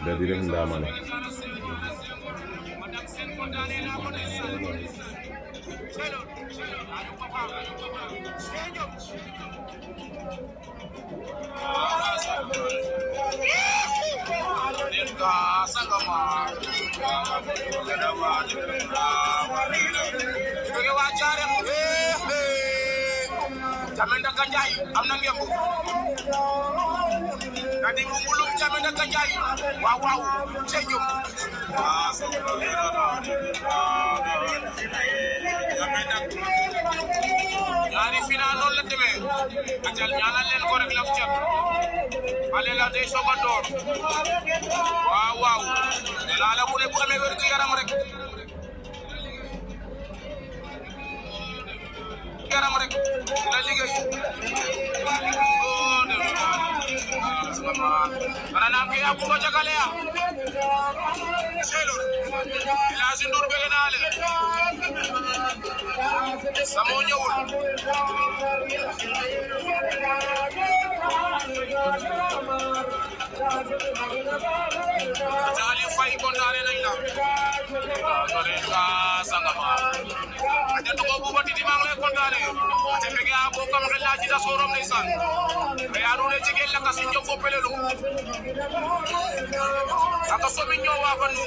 Dari def ndaamane Jamenda Kanjai amna ngembu nadi ngulum Jamenda Kanjai waaw ceñum ñaari final non la demee ajal ñaanal leen ko rek laf ci ale la day soga door waaw la la bu ne bu amee wér gu yaram rek la liggéey Karena ke aku baca kali ya. Selur. Ilasin dur begenale. Samonya ul. Jali fai kontare na ila. Mereka sangama. Ada to ko bati di mangle kontare. Ada pege abo kam rela jida sorom nisan. Ayaru ne jigel la kasin jom ko pelelu. Aka somi ñowa fa nu.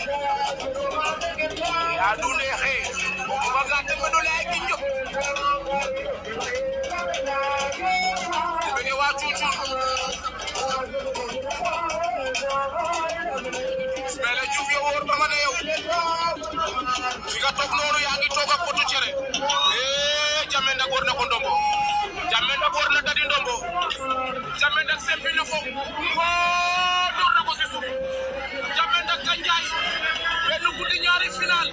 Ya dune xe. Waga te me dole ay kinjo. Bege wa cucu. Bele Diouf yow wor ba ma ne yow. Fi nga tok noonu yaa ngi toog ak potu cere. Jamenda gor na ko ndombo. Jamenda gor na tadi ndombo. Jamenda sempi na ko. Dor na ko ci suuf. Jamenda Kanjai. Benn guddi ñaari final.